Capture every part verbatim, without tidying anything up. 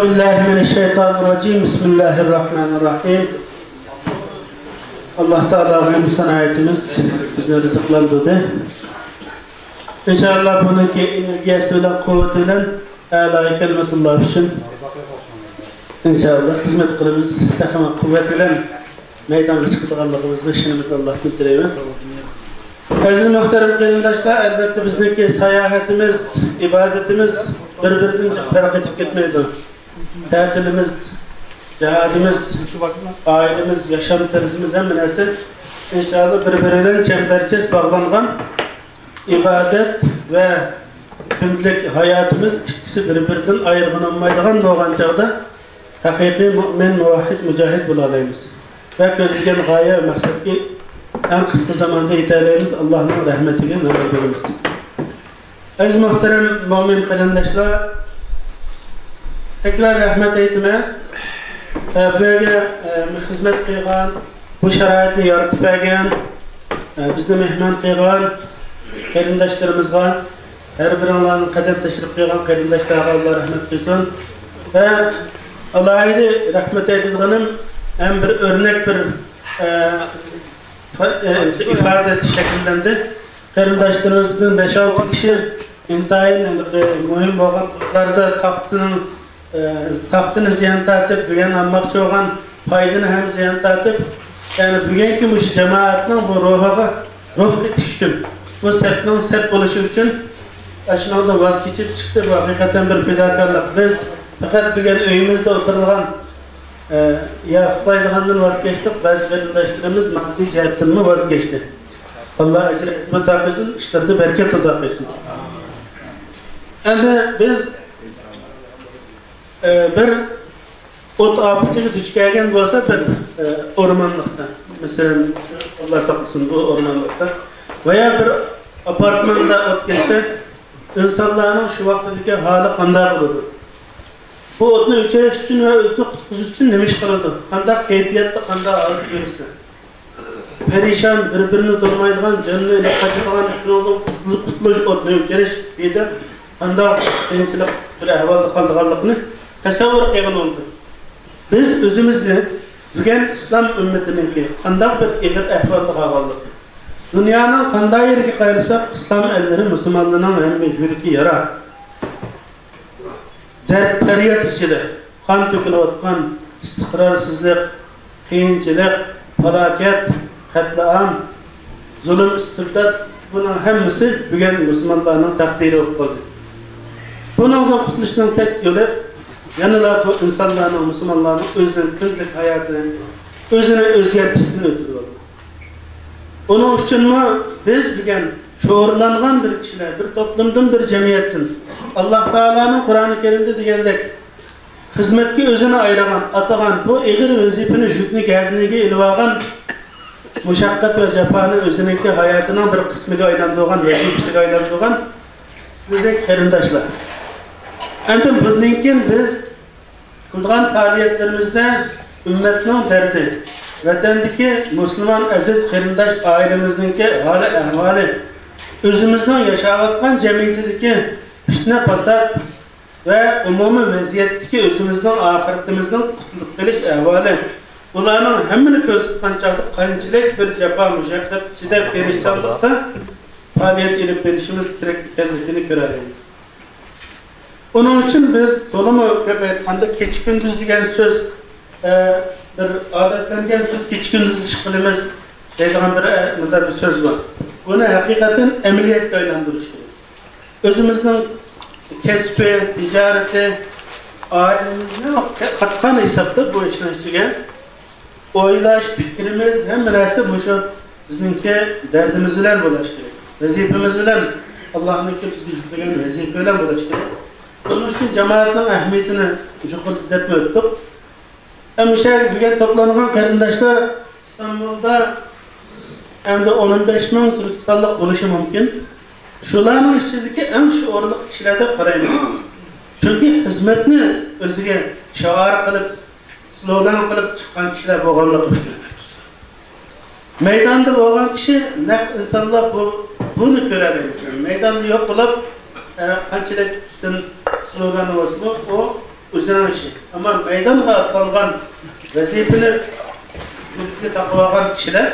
بسم الله الرحمن الرحيم. ئاللا تائالا غەيرىي سانائەتىمىز بىزنى رىزىقلاندۇردى. ئىنشائاللا بۇنىڭكى ئېنېرگىيەسى بىلەن، قۇۋۋىتى بىلەن ئەلا كەلىمەتۇللا ئۈچۈن ئىنشائاللا خىزمەت قىلىمىز. تېخىمۇ قۇۋۋەت بىلەن مەيدانغا چىقىدىغانلىقىمىزغا ئىشىنىمىز، ئاللادىن تىلەيمىز. ئەزىز مۇھتەرەم قېرىنداشلار، ئەلۋەتتە بىزنىڭكى ساياھىتىمىز، ئىبادىتىمىز بىر-بىرىدىن جىق پەرق ئېتىپ كەتمەيدۇ. تەتىلىمىز، جىھادىمىز، ئائىلىمىز، ياشام تەرزىمىز، ھەممە نەرسە ئىنشائاللا بىر-بىرى بىلەن چەمبەرچاس باغلانغان. ئىبادەت ۋە كۈندىلىك ھاياتىمىز ئىككىسى بىر-بىرىدىن ئايرىغىلى بولمايدىغان بولغان چاغدا، ھەقىقىي مۇئمىن، مۇۋەھھىد، مۇجاھىد بولالايمىز ۋە كۆزلىگەن غايە ۋە مەقسەتكە ئەڭ قىسقا زاماندا يېتەلەيمىز. ئاللانىڭ رەھمىتىگە نائىل بولىمىز. ئەزىز مۇھتەرەم مۆمىن قېرىنداشلار، تەكرار رەھمەت ئېيتىمەن. ئە، بۇ يەرگە، ئە، خىزمەت قىلغان، بۇ شارائىتنى يارىتىپ بەرگەن، ئە، بىزنى مېھمان قىلغان قېرىنداشلىرىمىزغا، ھەر بىرىڭلارنىڭ قەدەم تەشرىپ قىلغان قېرىنداشلارغا ئاللا رەھمەت قىلسۇن. ۋە ئالاھىدە رەھمەت ئېيتىدىغىنىم ھەم بىر ئۆرنەك بىر، ئە، ئىپادە شەكىللەندى. قېرىنداشلىرىمىزدىن بەش-ئالتە كىشى ئىنتايىن مۇھىم بولغان ئورۇنلاردا تاختىنىڭ، ئە، تاختىنى زىيان تارتىپ، بۈگۈن ئالماقچى بولغان پايدىنى ھەم زىيان تارتىپ، يەنى بۈگۈنكى مۇشۇ جامائەتنىڭ بۇ روھىغا روھ قېتىش ئۈچۈن، بۇ سەپنىڭ سەپ بولۇشى ئۈچۈن ئاشۇنىڭدىن ۋاز كېچىپ چىقتى. بۇ ھەقىقەتەن بىر پىداكارلىق. بىز پەقەت بۈگۈن ئۆيىمىزدە ئولتۇرىدىغان ئە، يا ئۇخلايدىغاندىن ۋاز كەچتۇق، بەزى قېرىنداشلىرىمىز ماددىي جەھەتتىنمۇ ۋاز كەچتى. ئاللا ئەجرى ئەزىمەت ئاتا قىلسۇن، ئىشلىرىدا بەرىكەت ئاتا قىلسۇن. ئەمدى بىز، ئە، بىر ئوت ئاپىتىگە دۇچ كەلگەن بولسا، بىر، ئە، ئورمانلىقتا، مەسىلەن، ئاللا ساقلىسۇن، بۇ ئورمانلىقتا ۋە يا بىر ئاپارتماندا ئوت كەتسە، ئىنسانلارنىڭ شۇ ۋاقتىدىكى ھالى قانداق بولىدۇ؟ بۇ ئوتنى ئۆچۈرۈش ئۈچۈن ۋە ئۆزىنى قۇتقۇزۇش ئۈچۈن نېمە ئىش قىلىدۇ؟ قانداق كەيپىياتتا، قانداق ھالەتتە يۈرىسەن؟ پەرىشان، بىر-بىرىنى تونۇمايدىغان، جېنىنى ئېلىپ قاچىدىغان، شۇنىڭدىن قۇتۇلۇش، ئوتنى ئۆچۈرۈش دېدى. قانداق قىيىنچىلىق بىر ئەھۋالدا قالىدىغانلىقىنى تەسەۋۋۇر قىلغىلى بولمايدۇ. بىز ئۆزىمىزنى بۈگۈن ئىسلام ئۈممىتىنىڭكى قانداق بىر ئېغىر ئەھۋالدا قالغانلىقى، دۇنيانىڭ قانداق يېرىگە قارىساق، ئىسلام ئەللىرى، مۇسۇلمانلارنىڭ ھەممە يۈرىكى يارا. دەرد-پەرياد ئىچىدە قان تۆكۈلۈۋاتقان ئىستىقرارسىزلىق، قىيىنچىلىق، پالاكەت، قەتلىئام، زۇلۇم، ئىستىبدات، بۇنىڭ ھەممىسى بۈگۈن مۇسۇلمانلارنىڭ تەقدىرى بولۇپ قالدى. بۇنىڭدىن قۇتۇلۇشنىڭ تەك يولى يەنىلا بۇ ئىنسانلارنىڭ، مۇسۇلمانلارنىڭ ئۆزىنىڭ كۈندىلىك ھاياتىنى، ئۆزىنى ئۆزگەرتىشتىن ئۆتىدۇ. ئۇنىڭ ئۈچۈنمۇ بىز بۈگۈن شورلانغان بىر كىشىلەر، بىر توپلۇمدىن، بىر جەمئىيەتتىن، ئاللا تائالانىڭ قۇرئانى كەرىمدە دېگەندەك، خىزمەتكە ئۆزىنى ئايرىغان، ئاتىغان، بۇ ئېغىر ۋەزىپىنى، يۈكنى گەدىنىگە ئېلىۋالغان مۇشەققەت ۋە جاپانى ئۆزىنىڭكى ھاياتىنىڭ بىر قىسمىغا ئايلاندۇرغان، ۋەزىپىسىگە ئايلاندۇرغان سىزدەك قېرىنداشلار. ئەمدى بۇندىن كېيىن بىز قىلىدىغان پائالىيەتلىرىمىزدە ئۈممەتنىڭ دەردى، ۋەتەندىكى مۇسۇلمان ئەزىز قېرىنداش ئائىلىمىزنىڭكى ھالى ئەھۋالى، ئۆزىمىزنىڭ ياشاۋاتقان جەمئىيىتىدىكى پىتنە-پاسات ۋە ئومۇمىي ۋەزىيەتتىكى ئۆزىمىزنىڭ ئاخىرىتىمىزنىڭ قۇتۇلۇپ قېلىش ئەھۋالى، بۇلارنىڭ ھەممىنى كۆزدە تۇتقان چاغدا قانچىلىك بىر جاپا-مۇشەققەت ئىچىدە تىرىشچانلىقتا پائالىيەت ئېلىپ بېرىشىمىز كېرەك ئىكەنلىكىنى كۆرەلەيمىز. ئۇنىڭ ئۈچۈن بىز تولىمۇ كۆپ ئېيتقاندا، كېچە-كۈندۈز دېگەن سۆز، ئە، بىر ئادەتلەنگەن سۆز، كېچە-كۈندۈز ئىش قىلىمىز دەيدىغان بىر، ئە، مۇنداق بىر سۆز بار. بۇنى ھەقىقەتەن ئەمەلىيەتكە ئايلاندۇرۇش كېرەك. ئۆزىمىزنىڭ كەسپى، تىجارىتى، ئائىلىمىزنى قاتقان ھېسابتا بۇ ئىشنىڭ ئىچىگە ئويلاش، پىكرىمىز، ھەممە نەرسە مۇشۇ بىزنىڭكى دەردىمىز بىلەن بولۇش كېرەك. ۋەزىپىمىز بىلەن، ئاللانىڭكى بىزگە يۈكلىگەن ۋەزىپە بىلەن بولۇش كېرەك. بۇنىڭ ئۈچۈن جامائەتنىڭ ئەھمىيىتىنى يۇقىرىدا دەپمۇ ئۆتتۇق. ھەم مۇشۇ يەرگە بۈگۈن توپلانغان قېرىنداشلار ئىستانبۇلدا ئەمدى ئون بەش مىڭ تۈركىستانلىق بولۇشى مۇمكىن. شۇلارنىڭ ئىچىدىكى ئەڭ شوئارلىق كىشىلەر دەپ قارايمەن. چۈنكى خىزمەتنى ئۆزىگە شوئار قىلىپ، سلوگان قىلىپ چىققان كىشىلەر بولغانلىقى ئۈچۈن. مەيداندا بولغان كىشى نەق ئىنسانلار بۇ، بۇنى كۆرەلەيدۇ. مەيداندا يوق بولۇپ، ئە، قانچىلىك ئۈستۈن سلوگان بولسىمۇ، ئۇ ئۆزىنىڭ ئىشى. ئەمما مەيدانغا ئاتلانغان ۋەزىپىنى ئۆزىگە تاقىۋالغان كىشىلەر،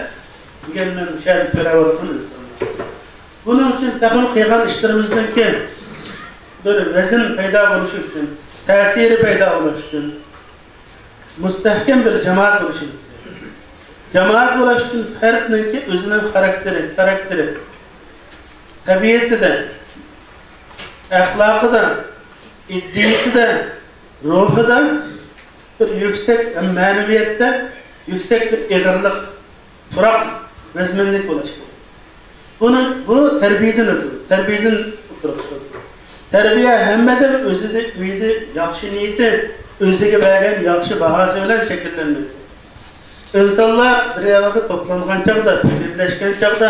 بۈگۈن مەن مۇشۇ يەردە كۆرۈۋاتقان ئىنسانلار. بۇنىڭ ئۈچۈن تېخىمۇ قىلغان ئىشلىرىمىزنىڭكى بىر ۋەزىن پەيدا بولۇشى ئۈچۈن، تەسىرى پەيدا بولۇشى ئۈچۈن، مۇستەھكەم بىر جامائەت بولۇشىمىز كېرەك. جامائەت بولۇش ئۈچۈن پەردنىڭكى ئۆزىنىڭ خاراكتېرى، خاراكتېرى، تەبىئىتىدە، ئەخلاقىدا، ئىدىيىسىدە روھىدا بىر يۈكسەك، مەنىۋىيەتتە يۈكسەك بىر ئېغىرلىق، پۇراق، ۋەزمىنلىك بولۇشى كېرەك. بۇنى، بۇ تەربىيەدىن ئۆتىدۇ، تەربىيەدىن ئوتتۇرىغا چىقىدۇ. تەربىيە ھەممىدىن ئۆزىدە، ئۆيدە ياخشى نىيىتى، ئۆزىگە بەرگەن ياخشى باھاسى بىلەن شەكىللەنمەيدۇ. ئىنسانلار بىر يەرگە توپلانغان چاغدا، پىكىرلەشكەن چاغدا،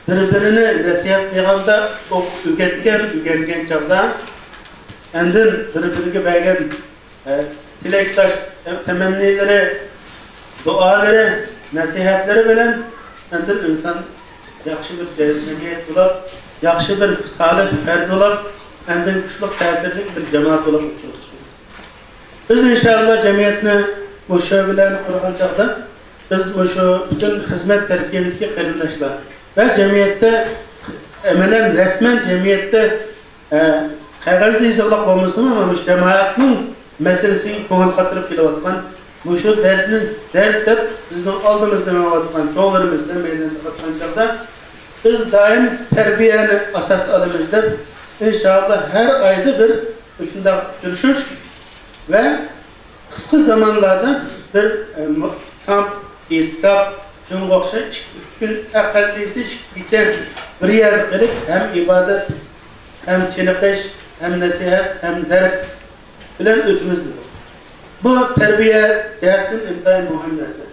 بىر-بىرىنى نەسىھەت قىلغاندا، ئوقۇپ ئۆگەتكەن، ئۆگەنگەن چاغدا، ئاندىن بىر-بىرىگە بەرگەن، ئە، تىلەكداش تەمەننىلىرى، دۇئالىرى، نەسىھەتلىرى بىلەن ئاندىن ئىنسان ياخشى بىر جەمئىيەت بولۇپ، ياخشى بىر سالىھ پەرد بولۇپ، ئاندىن كۈچلۈك تەسىرلىك بىر جامائەت بولۇپ ئوتتۇرىغا چىقىدۇ. بىز ئىنشائاللا جەمئىيەتنى، بۇ شۆبىلەرنى قۇرغان چاغدا، بىز مۇشۇ پۈتۈن خىزمەت تەركىبىدىكى قېرىنداشلار ۋە جەمئىيەتتە، ئەمەلەن، رەسمەن جەمئىيەتتە، ئە، قەغەزدە يېزىقلىق بولمىسىمۇ، مانا مۇشۇ جامائەتنىڭ مەسىلىسىگە كۆڭۈل قاتۇرۇپ كېلىۋاتقان، مۇشۇ دەردنى دەرد دەپ بىزنىڭ ئالدىمىزدا مېڭىۋاتقان چوڭلىرىمىزنى مەيدانغا چىقارغان چاغدا، بىز دائىم تەربىيەنى ئاساس ئالىمىز دەپ، ئىنشائاللا ھەر ئايدا بىر مۇشۇنداق ئۇچرىشىش ۋە قىسقا زامانلاردا بىر، ئە، مۇ-، تام، ئېتىكاپ، شۇنىڭغا ئوخشاش ئىككى، ئۈچ كۈن، ئەقەللىسى ئىككى كېچە بىر يەردە قېلىپ، ھەم ئىبادەت، ھەم چېنىقىش، ھەم نەسىھەت، ھەم دەرس بىلەن ئۆتىمىز دېدۇق. بۇ تەربىيە جەھەتتىن ئىنتايىن مۇھىم نەرسە.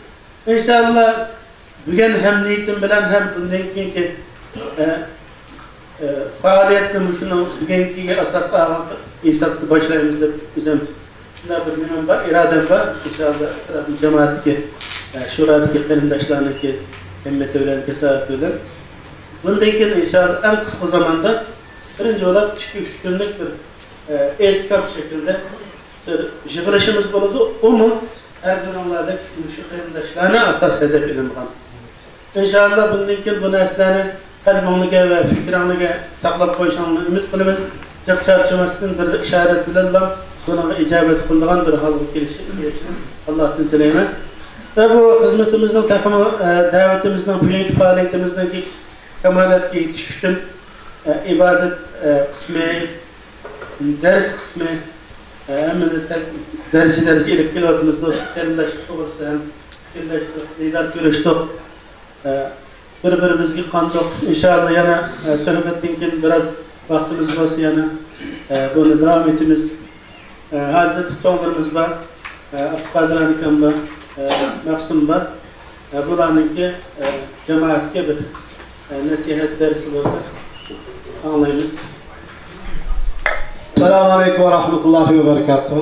ئىنشائاللا، بۈگۈن ھەم نىيىتىم بىلەن ھەم بۇندىن كېيىنكى، ئە، ئە، پائالىيەتنى مۇشۇنىڭ بۈگۈنكىگە ئاساس ئالغان ھېسابتا باشلايمىز دەپ ئۆزۈم شۇنداق بىر نېمەم بار، ئىرادەم بار. ئىنشائاللا، جامائەتتىكى، ئە، شۇرادىكى قېرىنداشلارنىڭكى ھىممىتى بىلەن، جاسارىتى بىلەن. بۇندىن كېيىن ئىنشائاللا ئەڭ قىسقا زاماندا بىرىنچى بولۇپ ئىككى، ئۈچ كۈنلۈك بىر، ئە، ئېتىكاپ شەكلىدە بىر يىغىلىشىمىز بولىدۇ. ئۇمۇ ھەر بىرىڭلاردەك مۇشۇ قېرىنداشلارنى ئاساس ھەدەپ ئېلىنغان. ئىنشائاللا، بۇندىن كېيىن بۇ نەرسىلەرنى قەلبىڭلارغا ۋە پىكرىڭلارغا ساقلاپ قويۇشۇڭلارنى ئۈمىد قىلىمىز. جىق چارچىماستىن، بىر ئىشارەت بىلەنلا بۇنىڭغا ئىجابەت قىلىدىغان بىر ھالغا كېلىشىنى ئاللاھتىن تىلەيمەن. ۋە بۇ خىزمىتىمىزنىڭ تېخىمۇ، ئە، دەۋىتىمىزنىڭ، بۈگۈنكى پائالىيىتىمىزنىڭكى كامالەتكە يېتىش ئۈچۈن، ئە، ئىبادەت، ئە، قىسمى، دەرس قىسمى، ئە، ھەممىنى تە-، دەرىجە-دەرىجە ئېلىپ كېلىۋاتىمىز. دوستلۇق، قېرىنداشلىق توغرىسىدا ھەم پىكىرلەشتۇق، دىدار كۆرۈشتۇق. ئە، بىر-بىرىمىزگە قانداق، ئىنشائاللا، يەنە، ئە، سۆھبەتتىن كېيىن بىراز ۋاقتىمىز بولسا يەنە، ئە، بۇنى داۋام ئېتىمىز. ئە، ھازىر چوڭلىرىمىز بار، ئە، ئابدۇقادىر ئاكام بار، ئە، مەخسۇم بار. ئە، بۇلارنىڭكى، ئە، جامائەتكە بىر، ئە، نەسىھەت دەرسى بولسا ئاڭلايمىز. السلام عليكم ورحمة الله وبركاته.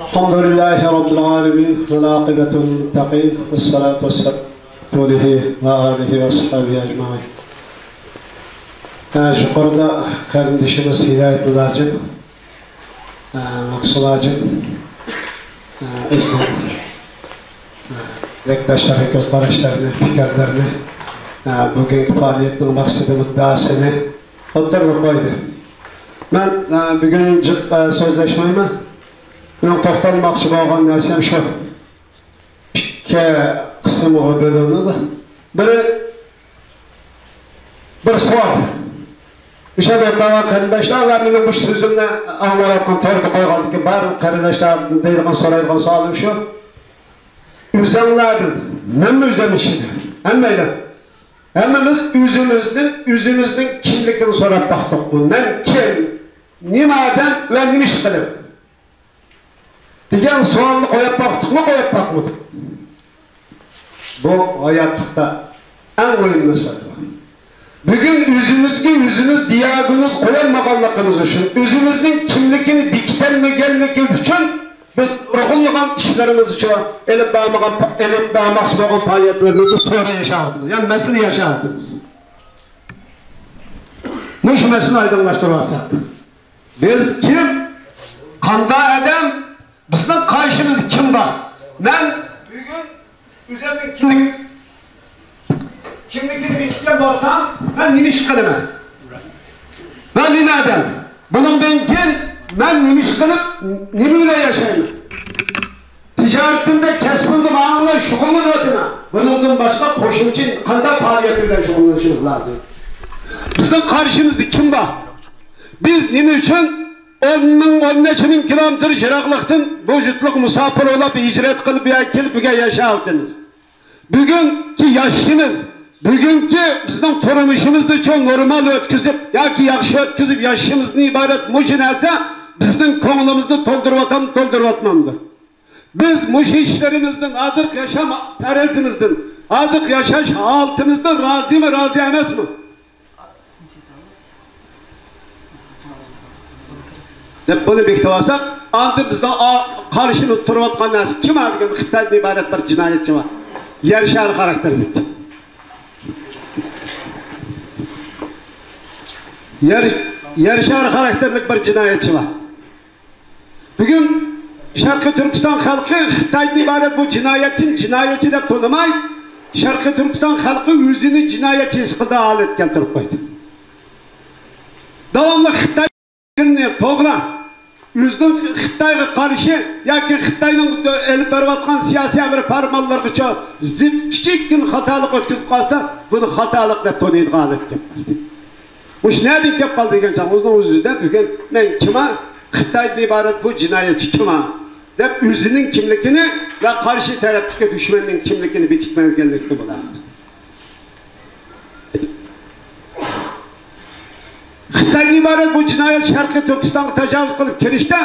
الحمد لله رب العالمين، والعاقبة للمتقين، والصلاة والسلام على رسوله وآله وأصحابه أجمعين. ھە، يۇقىرىدا قېرىندىشىمىز ھىدايەتۇللا ھاجىم، ھە، مەخسۇم ھاجىم، ھە، ئۆزىنىڭ، ھە، رەڭداشلىرى كۆز قاراشلىرىنى، پىكىرلىرىنى، ھە، بۈگۈنكى پائالىيەتنىڭ مەقسىتى، مۇددىئاسىنى ئوتتۇرىغا قويدى. مەن، ئە، بۈگۈن جىق، ئە، سۆزلەشمەيمەن. مېنىڭ توختالماقچى بولغان نەرسەم شۇ. ئىككى قىسىمغا بۆلۈنىدۇ. بىرى، بىر سوئال. مۇشۇ يەردە ئولتۇرغان قېرىنداشلار ۋە مېنىڭ مۇشۇ سۆزۈمنى ئاڭلاۋاتقان، توردا قويغاندىكى بارلىق قېرىنداشلار دەيدىغان، سورايدىغان سوئالىم شۇ. ئۆزۈڭلاردىن، مەنمۇ ئۆزۈم ئىچىدە، ھەممەيلەن، ھەممىمىز ئۆزىمىزدىن، ئۆزىمىزنىڭ كىملىكىنى سوراپ باقتۇقمۇ؟ مەن كىم؟ نېمە ئادەم ۋە نېمە ئىش قىلىمەن؟ دېگەن سوئالنى قويۇپ باقتۇقمۇ، قويۇپ باقمىدۇق؟ بۇ ھاياتلىقتا ئەڭ مۇھىم مەسىلە بۇ. بۈگۈن ئۆزىمىزگە ئۆزىمىز دىياگنوز قويالمىغانلىقىمىز ئۈچۈن، ئۆزىمىزنىڭ كىملىكىنى بېكىتەلمىگەنلىكى ئۈچۈن بىز نۇرغۇنلىغان ئىشلىرىمىز ئۈچۈن ئېلىپ بارمىغان، ئېلىپ بارماقچى بولغان پائالىيەتلىرىمىزدە سورۇن ياشاۋاتىمىز، يەنى مەسىلە ياشاۋاتىمىز. مۇشۇ مەسىلىنى ئايدىڭلاشتۇرۇۋالساق. بىز كىم؟ قانداق ئادەم؟ بىزنىڭ قارشىمىزدا كىم بار؟ مەن بۈگۈن ئۆزۈمنىڭ كىملىك، كىملىكىنى بېكىتكەن بولسام، مەن نېمە ئىش قىلىمەن؟ مەن نېمە ئادەم؟ بۇنىڭدىن كېيىن مەن نېمە ئىش قىلىپ، نېمە بىلەن ياشايمەن؟ تىجارىتىمدە، كەسپىمدە مانا بىلەن شۇغۇللىنىۋاتىمەن. بۇنىڭدىن باشقا قوشۇمچە قانداق پائالىيەت بىلەن شۇغۇللىنىشىمىز لازىم؟ بىزنىڭ قارشىمىزدا كىم بار؟ بىز نېمە ئۈچۈن ئون مىڭ، ئون نەچچە مىڭ كىلومېتىر يىراقلىقتىن بۇ يۇرتلۇق مۇساپىر بولۇپ، ھىجرەت قىلىپ، بۇ يەرگە كېلىپ، بۈگۈن ياشاۋاتىمىز؟ بۈگۈنكى ياشىشىمىز، بۈگۈنكى بىزنىڭ تۇرمۇشىمىزنىچۇ نورمال ئۆتكۈزۈپ ياكى ياخشى ئۆتكۈزۈپ ياشىشىمىزدىن ئىبارەت مۇشۇ نەرسە بىزنىڭ كۆڭلىمىزنى تولدۇرۇۋاتامدۇ، تولدۇرۇۋاتمامدۇ؟ بىز مۇشۇ ئىشلىرىمىزدىن، ھازىرقى ياشام تەرزىمىزدىن، ھازىرقى ياشاش ھالىتىمىزدىن رازىمۇ، رازى ئەمەسمۇ؟ دەپ بۇنى بېكىتىۋالساق، ئاندىن بىزنىڭ ئا-، قارشىمىزدا تۇرۇۋاتقان نەرسە كىم ھە دېگەندە، خىتايدىن ئىبارەت بىر جىنايەتچى بار. يەر شارى خاراكتېرلىك. يەر، يەر شارى خاراكتېرلىك بىر جىنايەتچى بار. بۈگۈن شەرقىي تۈركىستان خەلقى خىتايدىن ئىبارەت بۇ جىنايەتچىنى جىنايەتچى دەپ تونۇماي، شەرقىي تۈركىستان خەلقى ئۆزىنى جىنايەتچى ھېس قىلىدىغان ھالەتكە كەلتۈرۈپ قويدى. داۋاملىق خىتاي توغرا، ئۆزىنىڭ خىتايغا قارشى ياكى خىتاينىڭ ئېلىپ بېرىۋاتقان سىياسىي ئەمر پەرمانلىرىغىچۇ زىت كىچىككىنە خاتالىق ئۆتكۈزۈپ قالسا، بۇنى خاتالىق دەپ تونۇيدىغان ھالەتكە كەلدى. مۇشۇ نەدىن كەپ قالدى دېگەن چاغ، ئۆزىنىڭ ئۆزىدە بۈگۈن مەن كىم ھە؟ خىتايدىن ئىبارەت بۇ جىنايەتچى كىم ھە؟ دەپ ئۆزىنىڭ كىملىكىنى ۋە قارشى تەرەپتىكى دۈشمەننىڭ كىملىكىنى بېكىتمەيدىغانلىقىنى بىلىدۇ. خىتايدىن ئىبارەت بۇ جىنايەت شەرقىي تۈركىستانغا تاجاۋۇز قىلىپ كىرىشتە،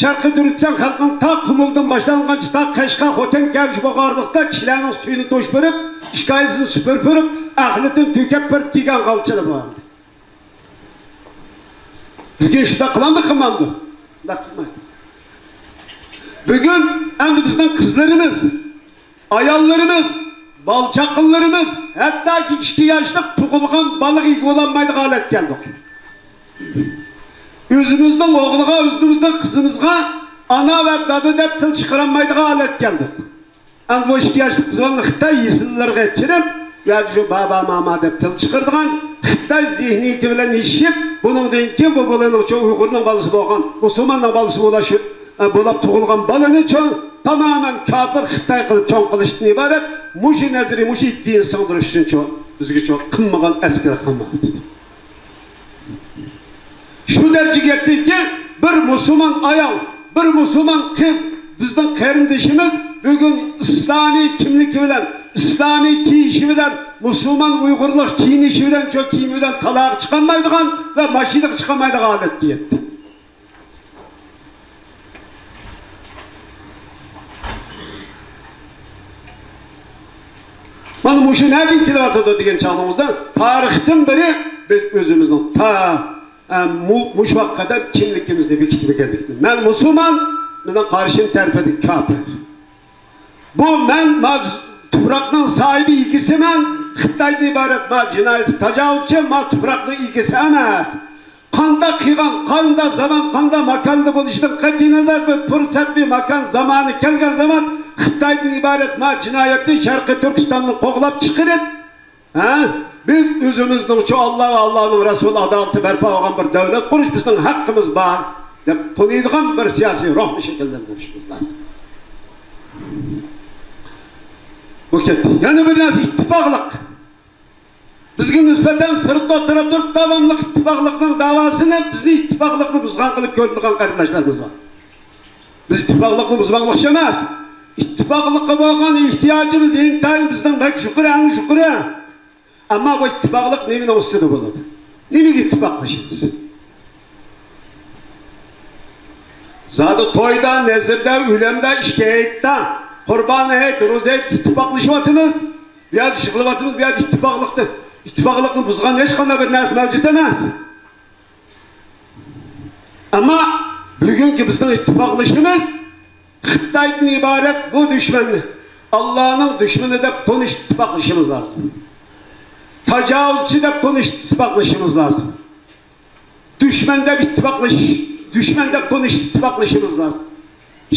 شەرقىي تۈركىستان خەلقىنىڭ تا قۇمۇلدىن باشلانغانچە تا قەشقەر، خوتەن كەلگۈچە بولغانلىقتا، كىشىلەرنىڭ سۈيىنى توشۇپ بېرىپ، ئىشكايىسىنى سۈپۈرۈپ بېرىپ، ئەقلىدىن تۆكۈپ بېرىپ كىيگەن غالچىلىرى بار. بۈگۈن شۇنداق قىلامدۇ، قىلمامدۇ؟ شۇنداق قىلمايدۇ. بۈگۈن ئەمدى بىزنىڭ قىزلىرىمىز، ئاياللىرىمىز، بالا-چاقىلىرىمىز، ھەتتاكى ئىككى ياشلىق تۇغۇلغان بالىغا ئىگە بولالمايدىغان ھالەتكە كەلدۇق. ئۆزىمىزنىڭ ئوغلىغا، ئۆزىمىزنىڭ قىزىمىزغا ئانا ۋە دادا دەپ تىل چىقىرالمايدىغان ھالەتكە كەلدۇق. ئەمدى بۇ ئىككى ياشلىق قىزلارنى خىتاي يېزىلىرىغا چىرىپ، يا شۇ بابا، ماما دەپ تىل چىقىرىدىغان، خىتاي زېھنىيىتى بىلەن يېشىشىپ، بۇنىڭدىن كېيىن بۇ بالىنىڭچۇ ئۇيغۇرنىڭ بالىسى بولغان، مۇسۇلماننىڭ بالىسى بولا شۇ، ئە، بولاپ تۇغۇلغان بالىنىچۇ تامامەن كاپىر، خىتاي قىلىپ چوڭ قىلىشتىن ئىبارەت مۇشۇ نەزەرىيە، مۇشۇ ئىدىيەنى سىڭدۈرۈش ئۈچۈنچۇ بىزگىچۇ قىلمىغان ئەسكىلىك قىلمايۋاتىدۇ. شۇ دەرىجىگە يەتتىكى، بىر مۇسۇلمان ئايال، بىر مۇسۇلمان قىز، بىزنىڭ قېرىندىشىمىز بۈگۈن ئىسلامىي كىملىكى بىلەن، ئىسلامىي كىيىشى بىلەن، مۇسۇلمان ئۇيغۇرلۇق كىيىنىشى بىلەن، شۇ كىيىمى بىلەن تالاغا چىقالمايدىغان ۋە ماشىنىغا چىقالمايدىغان ھالەتكە يەتتى. مانا مۇشۇ نەدىن كېلىۋاتىدۇ دېگەن چاغىڭىزدا، تارىختىن بېرى بىز ئۆزىمىزنىڭ تا، ئە، مۇ-، مۇشۇ ۋاقىتقا قەدەر كىملىكىمىزنى بېكىتمىگەنلىكتىن. مەن مۇسۇلمان، مېنىڭ قارشىم تەرىپىدىكى كاپىر. بۇ مەن ما تۇپراقنىڭ ساھىبى، ئىگىسىمەن، خىتايدىن ئىبارەت ما جىنايەتچى، تاجاۋۇزچى، ما تۇپراقنىڭ ئىگىسى ئەمەس. قانداق قىلغان، قانداق زامان، قانداق ماكاندا بولۇشىدىن قەتئىينەزەر، بىر پۇرسەت، بىر ماكان، زامانى كەلگەن زامان خىتايدىن ئىبارەت ما جىنايەتنى شەرقىي تۈركىستاندىن قوغلاپ چىقىرىپ، ھە، بىز ئۆزىمىزنىڭچۇ ئاللا ۋە ئاللانىڭ رەسۇلى ئادالىتى بەرپا بولغان بىر دۆلەت قۇرۇش بىزنىڭ ھەققىمىز بار دەپ تونۇيدىغان بىر سىياسىي روھنى شەكىللەندۈرۈشىمىز لازىم. بۇ كەتتى. يەنە بىر نەرسە، ئىتتىپاقلىق. بىزگە نىسبەتەن سىرتتا ئولتۇرۇپ تۇرۇپ، داۋاملىق ئىتتىپاقلىقنىڭ داۋاسىنى، بىزنى ئىتتىپاقلىقنى بۇزغان قىلىپ كۆرىدىغان قېرىنداشلىرىمىز بار. بىز ئىتتىپاقلىقنى بۇزماقلىقچى ئەمەس. ئىتتىپاقلىققا بولغان ئېھتىياجىمىز ئىنتايىن بىزنىڭ بەك يۇقىرى، ئەڭ يۇقىرى. ئەمما بۇ ئىتتىپاقلىق نېمىنىڭ ئۈستىدە بولىدۇ؟ نېمىگە ئىتتىپاقلىشىمىز؟ زادى تويدا، نەزىردە، ئۆلۈمدە، ئىككى ھېيتتا، قۇربان ھېيت، روزا ھېيت ئىتتىپاقلىشىۋاتىمىز. بۇ يەردە يىغلىۋاتىمىز، بۇ يەردە ئىتتىپاقلىقنى، ئىتتىپاقلىقنى بۇزغان ھېچقانداق بىر نەرسە مەۋجۇت ئەمەس. ئەمما بۈگۈنكى بىزنىڭ ئىتتىپاقلىشىمىز خىتايدىن ئىبارەت بۇ دۈشمەننى، ئاللانىڭ دۈشمىنى دەپ تونۇشتا ئىتتىپاقلىشىمىز لازىم. تاجاۋۇزچى دەپ تونۇشتا ئىتتىپاقلىشىمىز لازىم. دۈشمەن دەپ ئىتتىپاقلىشىش دۈشمەن دەپ تونۇشۇپ ئىتتىپاقلىشىمىز لازىم.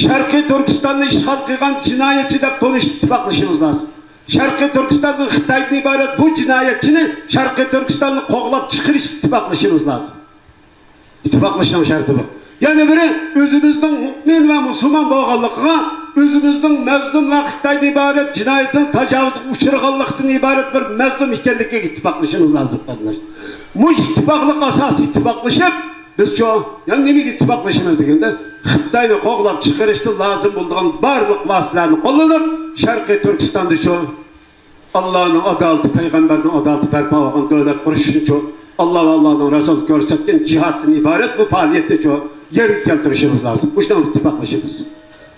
شەرقىي تۈركىستاننى ئىشغال قىلغان جىنايەتچى دەپ تونۇشۇپ ئىتتىپاقلىشىمىز لازىم. شەرقىي تۈركىستاندىن خىتايدىن ئىبارەت بۇ جىنايەتچىنى شەرقىي تۈركىستاننى قوغلاپ چىقىرىش ئىتتىپاقلىشىمىز لازىم. ئىتتىپاقلىشىشنىڭ شەرتى بۇ. يەنە بىرى، ئۆزىمىزنىڭ مۇئمىن ۋە مۇسۇلمان بولغانلىقىغا، ئۆزىمىزنىڭ مەزلۇم ۋە خىتايدىن ئىبارەت جىنايەتنىڭ تاجاۋۇزىغا ئۇچرىغانلىقتىن ئىبارەت بىر مەزلۇم ئىكەنلىكىگە ئىتتىپاقلىشىمىز لازىم، قېرىنداش. مۇشۇ ئىتتىپاقلىق ئاساسىي ئىتتىپاقلىشىپ، بىزچۇ، يەنە نېمىگە ئىتتىپاقلىشىمىز دېگەندە، خىتاينى قوغلاپ چىقىرىشتا لازىم بولىدىغان بارلىق ۋاسىتىلەرنى قوللىنىپ، شەرقىي تۈركىستاندىچۇ، ئاللانىڭ ئادالىتى، پەيغەمبەرنىڭ ئادالىتى بەرپا بولغان دۆلەت قۇرۇش ئۈچۈنچۇ، ئاللا ۋە ئاللانىڭ رەسۇلى كۆرسەتكەن جىھادتىن ئىبارەت بۇ پائالىيەتنىچۇ يەرگە كەلتۈرۈشىمىز لازىم. مۇشۇنىڭغا ئىتتىپاقلىشىمىز.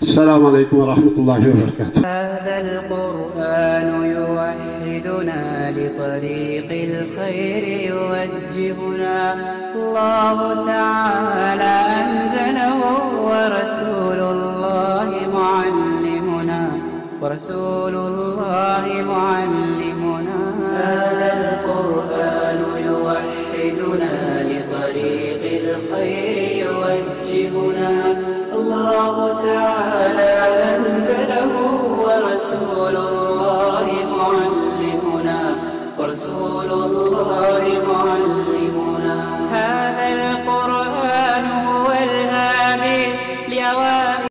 السلام عليكم ورحمة الله وبركاته. هذا القرآن يوحدنا لطريق الخير يوجهنا. الله تعالى أنزله ورسول الله معلمنا. ورسول الله معلمنا. هذا القرآن يوحدنا لطريق الخير يوجهنا. الله تعالى